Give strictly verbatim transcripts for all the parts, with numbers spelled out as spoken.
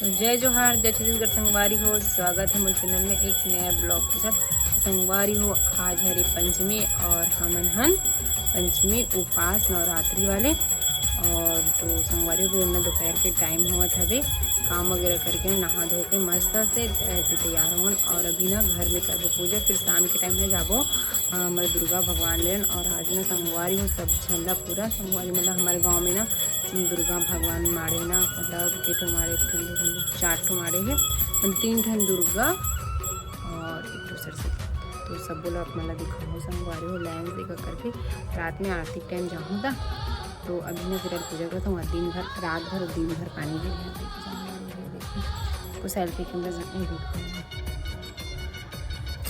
तो जय जोहार, जय छत्तीसगढ़ संगवारी हो, स्वागत है मोर चैनल में एक नया ब्लॉग के साथ। संगवारी हो, आज हरे पंचमी और हमन हन पंचमी उपास नवरात्रि वाले। और तो संगवारी हो, हमन दोपहर के टाइम होवत हवे, काम वगैरह करके नहा धो के मस्त से ऐसे तैयार होवन और अभी ना घर में करबो पूजा, फिर शाम के टाइम में जाबो अ, हमर दुर्गा भगवान लेन। और आज ना संगवारी हो सब झन ला पूरा संगवारी मतलब हमारे गांव में ना दुर्गा भगवान माड़े ना, मतलब के ठो माड़े, एक ठन, दो ठन, चार ठो माड़े हे, मतलब तीन ठन दुर्गा और एक ठो सरस्वती। तो सब बोला अपना ला दिखाओ संगवारी हो, लाइन से का करके रात में आरती टाइम जाहूँ ता। तो अभी ना फिर पूजा करता हूँ, दिन भर, रात भर, दिन भर पानी गिर गया। देखो, सेल्फी कैमरा से नहीं दिखाऊंगा।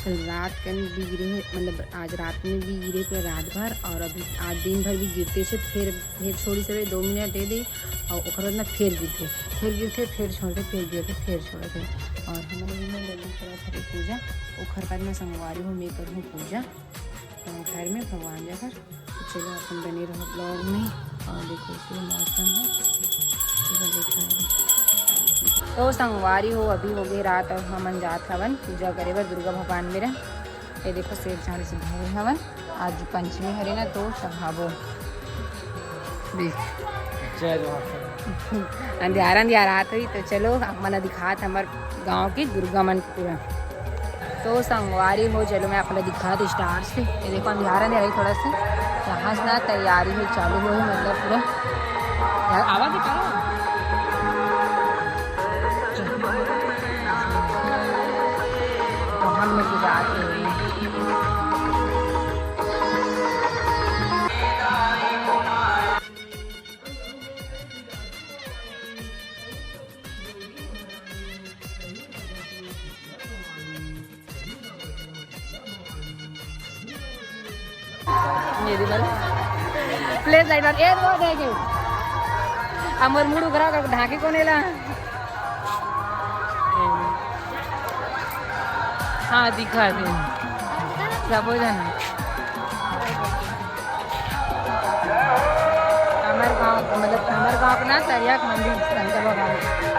कल रात कन भी गिरे हे, मतलब आज रात में भी गिरे पूरा रात भर, और अभी आज दिन भर भी गिरते से फिर, फिर छोड़ी से दो मिनट दे दे, और ओकर बाद ना फिर गिरते, फिर गिरते, फिर छोड़ते, फिर गिरते, फिर छोड़ते। और हमन भी ना जल्दी करत हवे पूजा, ओखर बाद मैं संगवारी हूँ, मैं करूँ पूजा अ, घर में भगवान जगह। तो चलो अपन बने रहो ब्लॉग में। और देखो इसमें मौसम है, इधर देखो। तो संगवारी हो, अभी हो गए रात और हमन जात हवन पूजा करे बर दुर्गा भगवान मेरा। ये देखो सेठ झाड़ी से धरे हवन, आज पंचमी हरे ना तो चढ़ाबो। देख जय जोहार। अंधियारा अंधियारा आत हुई, तो चलो आप मन दिखात हमर गांव के दुर्गा मन के पूरा। तो संगवारी हो, चलो मैं आप मन दिखात स्टार से। ये देखो अंधियारा अंधियारा थोड़ा सा, यहाँ से ना तैयारी हो चालू हो, मतलब पूरा यार आवाज ही करो। तो हम लोग जाते हैं। मेरी बार प्लेस लाइट बार ए वो देखे। हमर मुड़ उघरा कर ढाके कोने ला। हाँ, दिखा दे। सबो जन। हमर गांव, मतलब हमर गांव के ना तरिया के मंदिर शंकर भगवान के।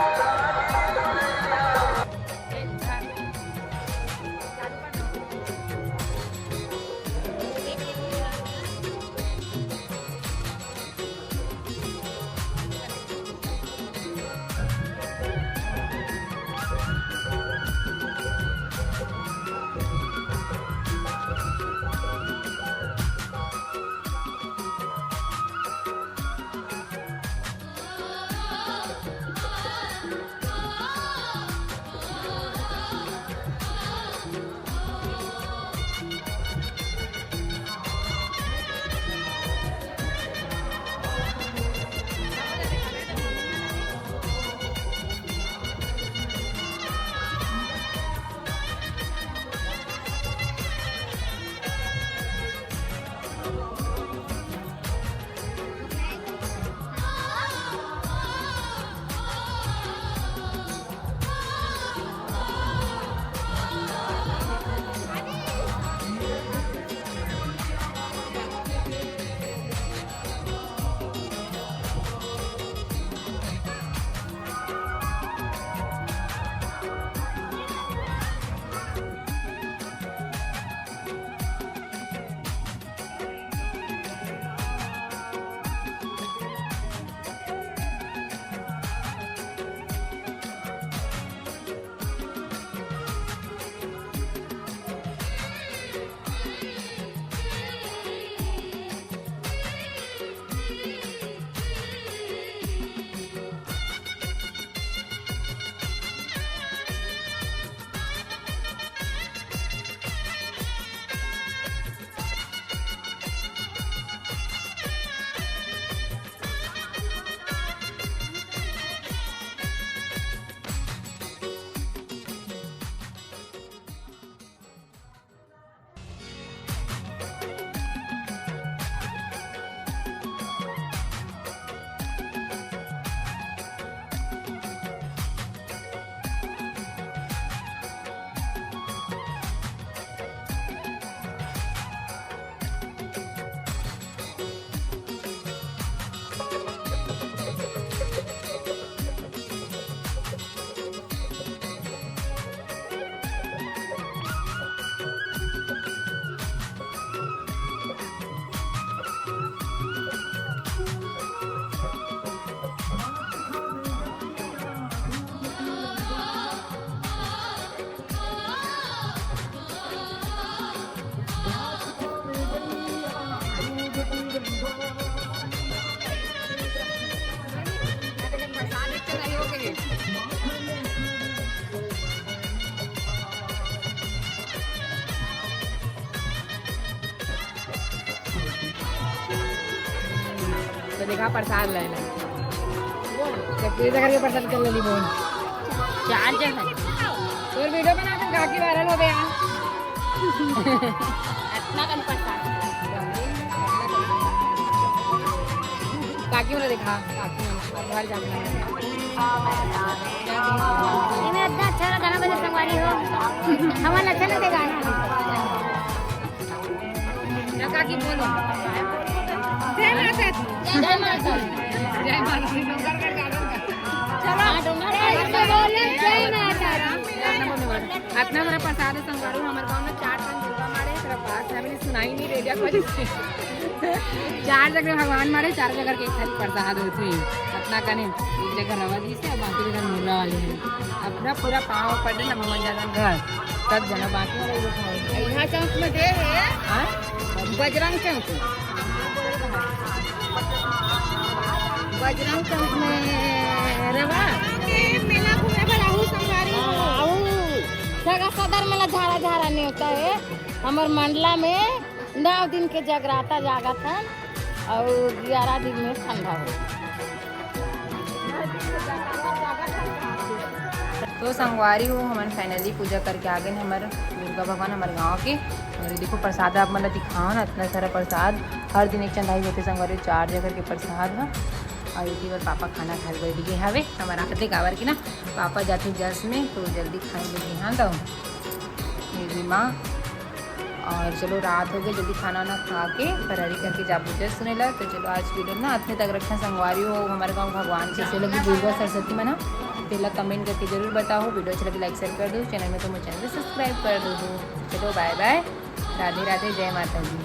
देखा प्रसाद लेना। तो पूरी जगह के प्रसाद कर लेली बोल। चार जगह। तोर वीडियो बना के काकी वायरल हो गया। इतना कन प्रसाद। काकी वाला देखा, काकी वाला। अब घर जाके। इमे इतना अच्छा लगा ना, मुझे संगवारी हो। हमारा अच्छा नहीं देगा। काकी बोलो। जय माता दी। जय माता दी। जय माता दी। डोंगरगढ़ garden का। चलो। हाँ, डोंगरगढ़ से बोले, जय माता दी। अतना बड़ा प्रसाद संगवारी हो, हमर गाँव में चार ठन दुर्गा माड़े, तेरा पास है, मैंने सुनाई नहीं दे दिया कुछ। चार जगह भगवान माड़े, चार जगह के एक थाली प्रसाद होथे। अतना कने एक जगह रवा जी से, बाकी जगह मुर्रा वाले हैं। अब पूरा, पूरा पाँव पड़े ना भगवान जागन घर, तब जना बाकी वाला ये खाओ। यहाँ चौक में दे है। हाँ? बजरंग चौक। बजरंग चौक में रवा। के मेला घूमे बर आहू संगवारी हो। हाँ, आहू। सगा सदर मेला झारा झारा नेवता है। हमर मंडला में नौ दिन के जगराता जागत हन और ग्यारह दिन में ठंडा हो। तो संगवारी हो, हमन finally पूजा करके आ गए हमर दुर्गा भगवान हमर गांव के। और ये देखो प्रसाद आप मन ला दिखाओ ना, इतना सारा प्रसाद हर दिन एक चंदाई होते संगवारी, चार जगह के प्रसाद ह। और इसी बार पापा खाना खाए बैठ गए हवे हमर आते काबर की ना पापा जाते जस में तो जल्दी खाए बैठे हाँ तो ये भी माँ। और चलो रात हो गई, जल्दी खाना वाना खा के फरारी करके जाबो जस सुने ला। तो चलो आज वीडियो ना अतने तक रखना संगवारी हो। हमारे गाँव भगवान जैसे लगी दुर्गा सरस्वती मना तेला कमेंट करके जरूर बताओ। वीडियो अच्छा लगे लाइक शेयर कर दो, चैनल में तो मेरे चैनल को सब्सक्राइब कर दो। चलो बाय बाय, राधे राधे, जय माता दी।